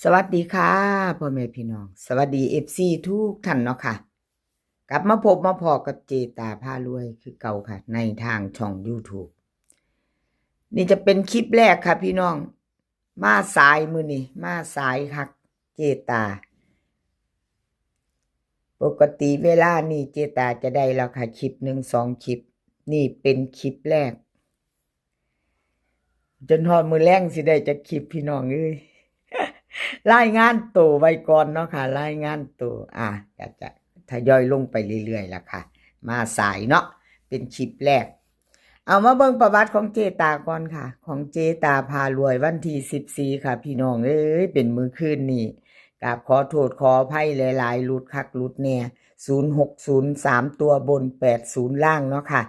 สวัสดีค่ะ พ่อแม่พี่น้อง สวัสดี เอฟซี ทุกท่านเนาะค่ะ กลับมาพบมาพ้อกับเจตาพารวยคือเก่าค่ะ ในทางช่อง YouTube นี่จะเป็นคลิปแรกค่ะพี่น้อง มาสายมื้อนี้ มาสายคัก เจตา ปกติเวลานี้เจตาจะได้แล้วค่ะ คลิปหนึ่งสองคลิป นี่เป็นคลิปแรก จนฮอดมื้อแลงสิได้จักคลิปพี่น้องเอ้ย รายงานโตไว้ก่อนเนาะค่ะ รายงานโต อ่ะ ก็จะทยอยลงไปเรื่อยๆล่ะค่ะ มาสายเนาะ เป็นคลิปแรก เอามาเบิ่งประวัติของเจตาก่อนค่ะ ของเจตาพารวยวันที่สิบสี่ค่ะ พี่น้องเอ้ย เป็นมื้อคืนนี้ กราบขอโทษขออภัยหลายๆ หลุดคักหลุดแน่ ศูนย์หกศูนย์ สามตัวบน แปดศูนย์ ล่างเนาะค่ะ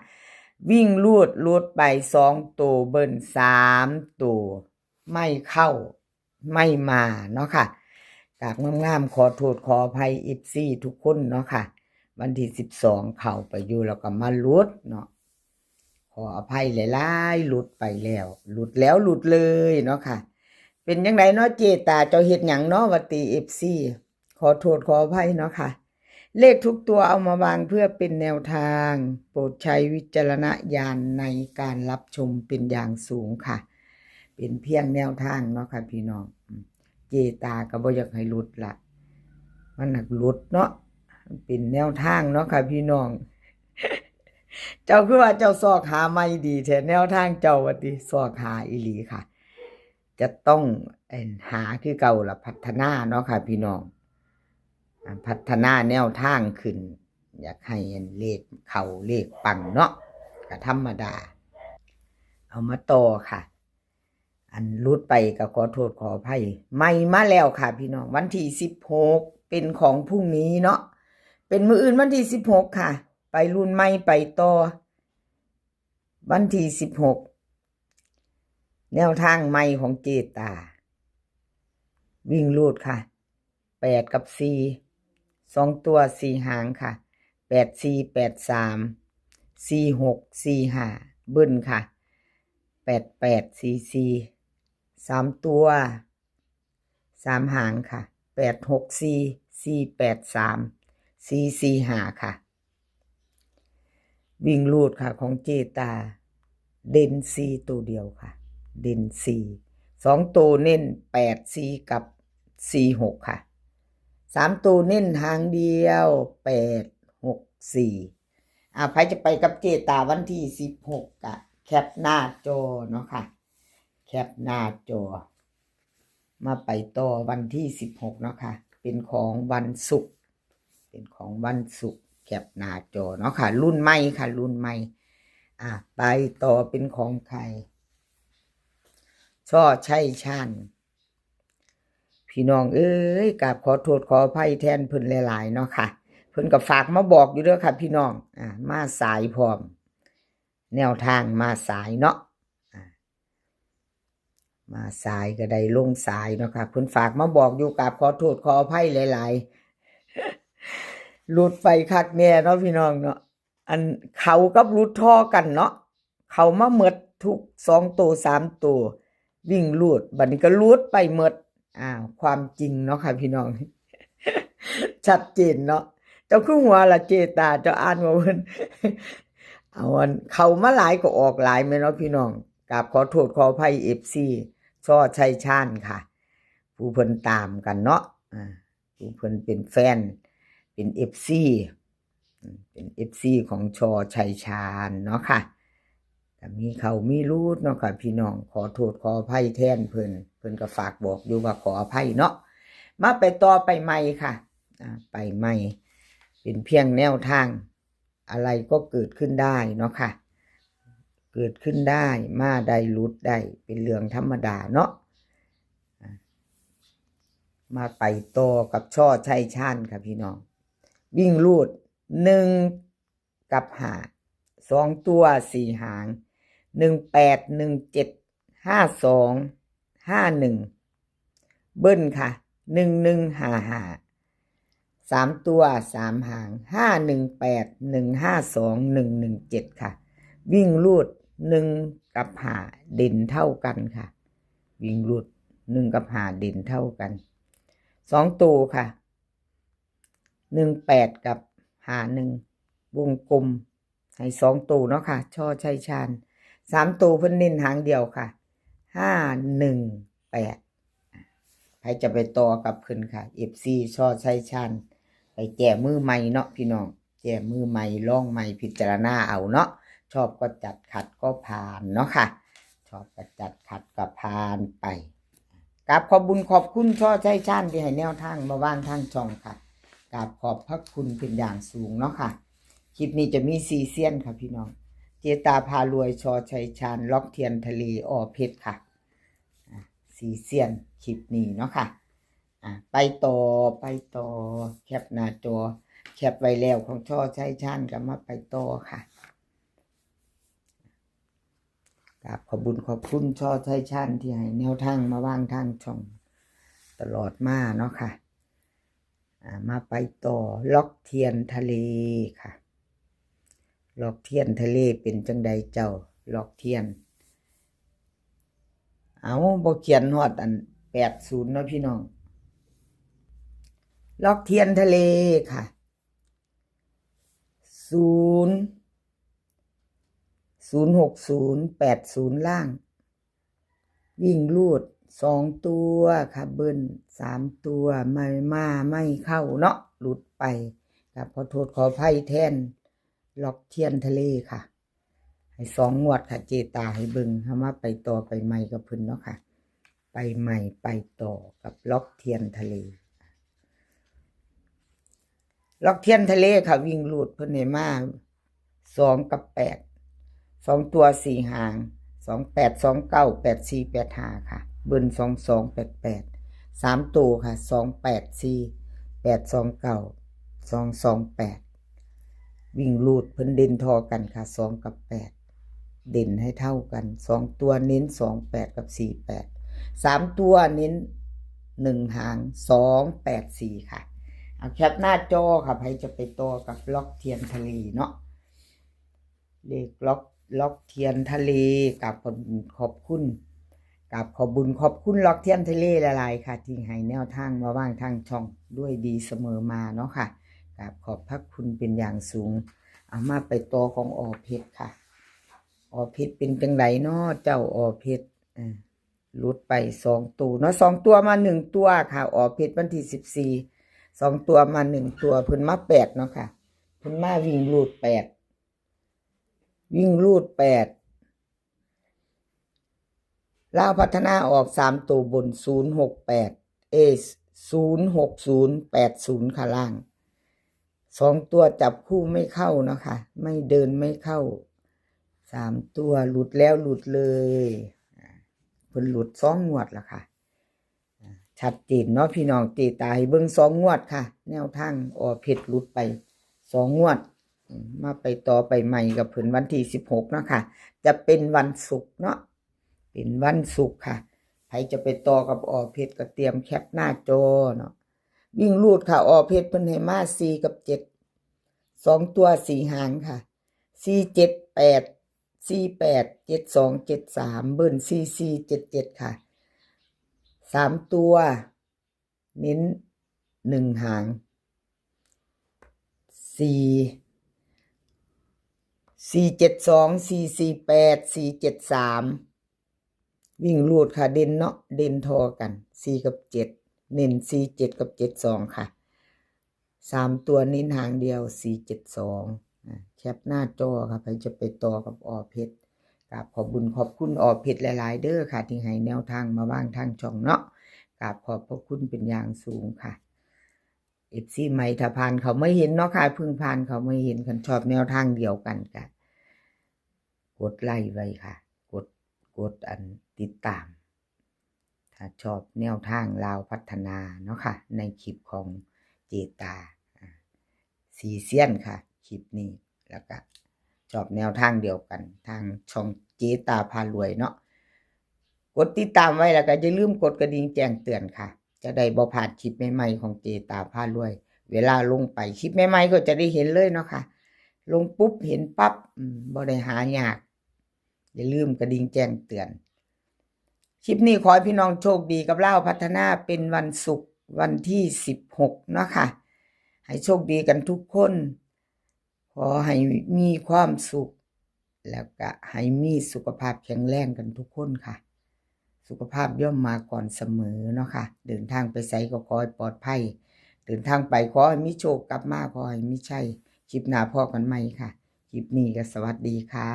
วิ่งรูด หลุดไปสองตัว เบิ้ลสามตัว ไม่เข้า ไม่มาเนาะค่ะ กราบงามๆ ขอโทษขออภัย เอฟซี ทุกคนเนาะค่ะ วันที่สิบสองเข้าไปอยู่แล้วก็มาหลุดเนาะ ขออภัยหลายๆ หลุดไปแล้ว หลุดแล้วหลุดเลยเนาะค่ะ เป็นจั่งใดเนาะเจตา เจ้าเฮ็ดหยังเนาะ ว่าติ เอฟซี ขอโทษขออภัยเนาะค่ะ เลขทุกตัวเอามาวางเพื่อเป็นแนวทาง โปรดใช้วิจารณญาณในการรับชมเป็นอย่างสูงค่ะ เป็นเพียงแนวทางเนาะค่ะพี่น้อง อืม เจตาก็บ่อยากให้หลุดละ มันหนักหลุดเนาะ มันเป็นแนวทางเนาะค่ะพี่น้อง เจ้าคือว่าเจ้าซอกหาใหม่ดีแท้ แนวทางเจ้าว่าติ ซอกหาอีหลีค่ะ จะต้อง เอิ่น หาคือเก่าล่ะ พัฒนาเนาะค่ะพี่น้อง อ่า พัฒนาแนวทางขึ้น อยากให้ อัน เลขเข้าเลขปังเนาะ ก็ธรรมดา เอามาต่อค่ะ อันหลุดไปก็ขอโทษขออภัย ใหม่มาแล้วค่ะพี่น้อง วันที่สิบหก เป็นของพรุ่งนี้เนาะ เป็นมื้ออื่นวันที่สิบหกค่ะ ไปรุ่นใหม่ไปต่อ วันที่สิบหก แนวทางใหม่ของเจตา วิ่งรูดค่ะ แปดกับสี่ สองตัวสี่หางค่ะ แปดสี่ แปดสาม สี่หก สี่ห้า เบิ้ลค่ะ แปดแปด สี่สี่ สามตัว สามหางค่ะ แปดหกสี่ สี่แปดสาม สี่สี่ห้า ค่ะ วิ่งรูดค่ะ ของเจตา เด่นสี่ตัวเดียวค่ะ เด่นสี่ สองตัวเน้นแปดสี่กับสี่หกค่ะ สามตัวเน้นหางเดียว แปดหกสี่ อ่า ใครจะไปกับเจตาวันที่สิบหก ก็แคปหน้าจอเนาะค่ะ แคปหน้าจอ มาไปต่อวันที่สิบหกเนาะค่ะ เป็นของวันศุกร์ เป็นของวันศุกร์ แคปหน้าจอเนาะค่ะ รุ่นใหม่ค่ะ รุ่นใหม่ อ่ะ ไปต่อเป็นของใคร ช่อชัยชาญ พี่น้องเอ้ย กราบขอโทษขออภัยแทนเพิ่นหลายๆเนาะค่ะ เพิ่นก็ฝากมาบอกอยู่เด้อค่ะพี่น้อง อ่า มาสายพร้อม แนวทางมาสายเนาะ อ่า มาสายก็ได้ลงสายเนาะค่ะ เพิ่นฝากมาบอกอยู่ กราบขอโทษขออภัยหลายๆ หลุดไปคักแน่เนาะพี่น้องเนาะ อันเข้ากับหลุดท่อกันเนาะ เข้ามาหมดทุกสองตัวสามตัว วิ่งรูด บัดนี้ก็หลุดไปหมด อ้าว ความจริงเนาะค่ะพี่น้อง ชัดเจนเนาะ เจ้าคือหัวละเจตา เจ้าอ่านว่าเพิ่น เอาอัน เข้ามาหลายก็ออกหลายแม่นเนาะพี่น้อง กราบขอโทษขออภัย เอฟซี ช่อชัยชาญค่ะ ผู้เพิ่นตามกันเนาะ อ่า ผู้เพิ่นเป็นแฟน เป็นเอฟซี อืม เป็นเอฟซีของช่อชัยชาญเนาะค่ะ ก็มีเข้ามีหลุดเนาะค่ะพี่น้อง ขอโทษขออภัยแทนเพิ่น เพิ่นก็ฝากบอกอยู่ว่าขออภัยเนาะ มาไปต่อไปใหม่ค่ะ อ่า ไปใหม่ เป็นเพียงแนวทาง อะไรก็เกิดขึ้นได้เนาะค่ะ เกิดขึ้นได้ มาได้หลุดได้ เป็นเรื่องธรรมดาเนาะ อ่า มาไปต่อกับช่อชัยชาญค่ะพี่น้อง วิ่งรูด หนึ่ง กับห้า สองตัวสี่หาง หนึ่งแปด หนึ่งเจ็ด ห้าสอง ห้าหนึ่ง เบิ้ลค่ะ หนึ่งหนึ่ง ห้าห้า สามตัวสามหาง ห้าหนึ่งแปด หนึ่งห้าสอง หนึ่งหนึ่งเจ็ด ค่ะ วิ่งรูด หนึ่ง กับห้า เด่นเท่ากันค่ะ วิ่งรูด หนึ่ง กับห้า เด่นเท่ากัน ສອງໂຕຄ່ະ ໜຶ່ງແປດກັບຫ້າໜຶ່ງ ວົງກົມໃຫ້ສອງໂຕເນາະຄ່ະ ຊ.ໄຊຊານ. ສາມໂຕເພິ່ນເນັ້ນຫາງດຽວຄ່ະ ຫ້າໜຶ່ງແປດ. ໃຜຈະໄປຕໍ່ກັບເພິ່ນຄ່ະ ເອັຟຊີ ຊ.ໄຊຊານ ໄປແກ້ມືໃໝ່ເນາະພີ່ນ້ອງ ແກ້ມືໃໝ່ ລອງໃໝ່ ພິຈາລະນາເອົາເນາະ ຊອບກໍຈັດ ຂັດກໍຜ່ານເນາະຄ່ະ ຊອບກໍຈັດ ຂັດກໍຜ່ານໄປ. ກາບຂອບບຸນຂອບຄຸນ ຊ.ໄຊຊານ ທີ່ໃຫ້ແນວທາງມາວາງທາງຊ່ອງຄ່ະ ກາບຂອບພະຄຸນເປັນຢ່າງສູງເນາະຄ່ະ. ຄລິບນີ້ຈະມີສີ່ເຊຍນຄ່ະພີ່ນ້ອງ ເຈຕາພາລວຍ ຊ.ໄຊຊານ ລັອກທຽນທະເລ ອ.ເພັດຄ່ະ ອ່າ ສີ່ເຊຍນຄລິບນີ້ເນາະຄ່ະ. ອ່າ ໄປຕໍ່ ໄປຕໍ່ ແຄປໜ້າຈໍ ແຄປໄວ້ແລ້ວຂອງ ຊ.ໄຊຊານ ກໍມາໄປຕໍ່ຄ່ະ. ກາບຂອບບຸນຂອບຄຸນ ຊ.ໄຊຊານ ທີ່ໃຫ້ແນວທາງມາວາງທາງຊ່ອງຕະຫຼອດມາເນາະຄ່ະ. ອ່າ ມາໄປຕໍ່ ລັອກທຽນທະເລຄ່ະ ລັອກທຽນທະເລ ເປັນຈັ່ງໃດເຈົ້າ ລັອກທຽນ? ເອົາ ບໍ່ຂຽນຮອດອັນແປດສູນເນາະພີ່ນ້ອງ ລັອກທຽນທະເລຄ່ະ ສູນ ສູນຫົກສູນ ແປດສູນ ລ່າງ ວິ່ງຮູດສອງຕົວຄ່ະ ເບິ້ນສາມຕົວ ໄມ່ມາໄມ່ເຂົ້າເນາະ ຫຼຸດໄປ ກະຂໍໂທດຂໍອະໄພແທນ ລັອກທຽນທະເລຄ່ະ ໃຫ້ສອງງວດຄ່ະ ເຈຕາໃຫ້ເບິ່ງ ເຮົາມາໄປຕໍ່ໄປໃໝ່ກັບເພິ່ນເນາະຄ່ະ ໄປໃໝ່ໄປຕໍ່ກັບລັອກທຽນທະເລ. ລັອກທຽນທະເລຄ່ະ ວິ່ງຮູດເພິ່ນໃຫ້ມາສອງກັບແປດ ສອງຕົວສີ່ຫາງ ສອງແປດ ສອງເກົ້າ ແປດສີ່ ແປດຫ້າຄ່ະ ເບິ້ນສອງສອງ ແປດແປດ ສາມໂຕຄ່ະ ສອງແປດສີ່ ແປດສອງເກົ້າ ສອງສອງແປດ. ວິ່ງຮູດເພິ່ນເດັ່ນທໍ່ກັນຄ່ະ ສອງກັບແປດ ເດັ່ນໃຫ້ເທົ່າກັນ ສອງຕົວເນັ້ນສອງແປດກັບສີ່ແປດ ສາມຕົວເນັ້ນໜຶ່ງຫາງ ສອງແປດສີ່ຄ່ະ. ເອົາແຄປໜ້າຈໍຄ່ະ ໃຜຈະໄປຕໍ່ກັບລັອກທຽນທະເລເນາະ ເລກລັອກ ລັອກທຽນທະເລ ກາບຂອບ ຂອບຄຸນ ກາບຂອບບຸນຂອບຄຸນລັອກທຽນທະເລຫຼາຍໆຄ່ະ ທີ່ໃຫ້ແນວທາງມາວາງທາງຊ່ອງດ້ວຍດີສະເໝີມາເນາະຄ່ະ ກາບຂອບພະຄຸນເປັນຢ່າງສູງ. ເອົາ ມາໄປຕໍ່ຂອງ ອ.ເພັດຄ່ະ ອ.ເພັດ ເປັນຈັ່ງໃດເນາະເຈົ້າ ອ.ເພັດ? ເອີ ຫຼຸດໄປສອງໂຕເນາະ ສອງຕົວມາໜຶ່ງຕົວຄ່ະ ອ.ເພັດ ວັນທີສິບສີ່ ສອງຕົວມາໜຶ່ງຕົວ ເພິ່ນມາແປດເນາະຄ່ະ ເພິ່ນມາວິ່ງຮູດແປດ ວິ່ງຮູດແປດ ລາວພັດທະນາອອກສາມໂຕບົນ ສູນຫົກແປດ ເອ ສູນຫົກສູນ ແປດສູນຄ່ະ ລ່າງ ສອງຕົວຈັບຄູ່ໄມ່ເຂົ້າເນາະຄ່ະ ໄມ່ເດີນໄມ່ເຂົ້າ ສາມຕົວຫຼຸດແລ້ວຫຼຸດເລີຍ ເພິ່ນຫຼຸດສອງງວດແລ້ວຄ່ະ. ອ່າ ຊັດເຈນເນາະພີ່ນ້ອງ ເຈຕາໃຫ້ເບິ່ງສອງງວດຄ່ະ ແນວທາງ ອ.ເພັດ ຫຼຸດໄປສອງງວດ ມາໄປຕໍ່ໄປໃໝ່ກັບເພິ່ນວັນທີສິບຫົກເນາະຄ່ະ ຈະເປັນວັນສຸກເນາະ ເປັນວັນສຸກຄ່ະ. ໃຜຈະໄປຕໍ່ກັບ ອ.ເພັດ ກໍຕຽມແຄປໜ້າຈໍເນາະ ວິ່ງຮູດຄ່ະ ອ.ເພັດ ເພິ່ນໃຫ້ມາສີ່ກັບເຈັດ ສອງຕົວສີ່ຫາງຄ່ະ ສີ່ເຈັດແປດ ສີ່ແປດ ເຈັດສອງ ເຈັດສາມ ເບິ້ນສີ່ສີ່ ເຈັດເຈັດຄ່ະ ສາມຕົວເນັ້ນໜຶ່ງຫາງ ສີ່ ສີ່ເຈັດສອງ ສີ່ສີ່ແປດ ສີ່ເຈັດສາມ ວິ່ງຮູດຄ່ະ ເດັ່ນເນາະ ເດັ່ນທໍ່ກັນ ສີ່ກັບເຈັດ ເນັ້ນສີ່ເຈັດກັບເຈັດສອງຄ່ະ ສາມຕົວເນັ້ນຫາງດຽວ ສີ່ເຈັດສອງ. ອ່າ ແຄປໜ້າຈໍຄ່ະ ໃຜຈະໄປຕໍ່ກັບ ອ.ເພັດ ກາບຂອບບຸນຂອບຄຸນ ອ.ເພັດ ຫຼາຍໆເດີຄ່ະ ທີ່ໃຫ້ແນວທາງມາວາງທາງຊ່ອງເນາະ ກາບຂອບພະຄຸນເປັນຢ່າງສູງຄ່ະ. ເອັຟຊີໃໝ່ ຖ້າຜ່ານເຂົ້າມາເຫັນເນາະຄ່ະ ເພິ່ງຜ່ານເຂົ້າມາເຫັນ ຄັນຊອບແນວທາງດຽວກັນກະກົດໄລໄວ້ຄ່ະ ກົດ ກົດອັນຕິດຕາມ ຖ້າຊອບແນວທາງລາວພັດທະນາເນາະຄ່ະ ໃນຄລິບຂອງເຈຕາ ອ່າ ສີ່ເຊຍນຄ່ະ ຄລິບນີ້ ແລ້ວກະຊອບແນວທາງດຽວກັນ ທາງຊ່ອງເຈຕາພາລວຍເນາະ ກົດຕິດຕາມໄວ້ ແລ້ວກະຢ່າລືມກົດກະດິ່ງແຈ້ງເຕືອນຄ່ະ ຈະໄດ້ບໍ່ພາດຄລິບໃໝ່ໆຂອງເຈຕາພາລວຍ ເວລາລົງໄປຄລິບໃໝ່ໆກໍຈະໄດ້ເຫັນເລີຍເນາະຄ່ະ ລົງປຸບເຫັນປັບ ອືມ ບໍ່ໄດ້ຫາຍາກ. ຢ່າລືມກະດິ່ງແຈ້ງເຕືອນ. ຄລິບນີ້ຂໍໃຫ້ພີ່ນ້ອງໂຊກດີກັບລາວພັດທະນາ ເປັນວັນສຸກ ວັນທີສິບຫົກເນາະຄ່ະ. ໃຫ້ໂຊກດີກັນທຸກຄົນ, ຂໍໃຫ້ມີຄວາມສຸກ ແລ້ວກະໃຫ້ມີສຸຂະພາບແຂງແຮງກັນທຸກຄົນຄ່ະ. ສຸຂະພາບຍ່ອມມາກ່ອນສະເໝີເນາະຄ່ະ. ເດີນທາງໄປໃສກໍຂໍໃຫ້ປອດໄພ, ເດີນທາງໄປຂໍໃຫ້ມີໂຊກ, ກັບມາຂໍໃຫ້ມີໄຊ. ຄລິບໜ້າພໍ້ກັນໃໝ່ຄ່ະ. ຄລິບນີ້ກໍສະຫວັດດີຄ່ະ.